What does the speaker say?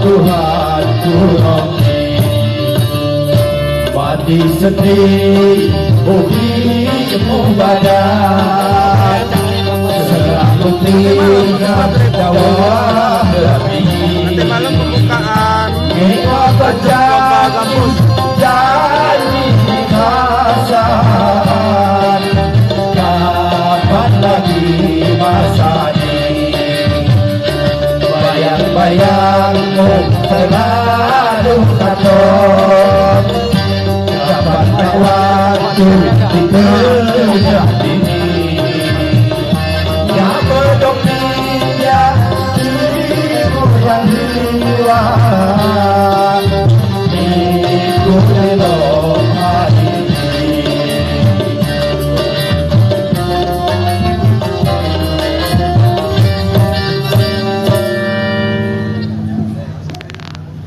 Tuhan kurang. Mati sedih ubimu badan. Selalu tinggal jauh lebih. Nanti malam pembukaan Lomba kampus. Janji kasan. Kapan lagi masanya? Bayang-bayangmu selalu takut. Kapan waktu di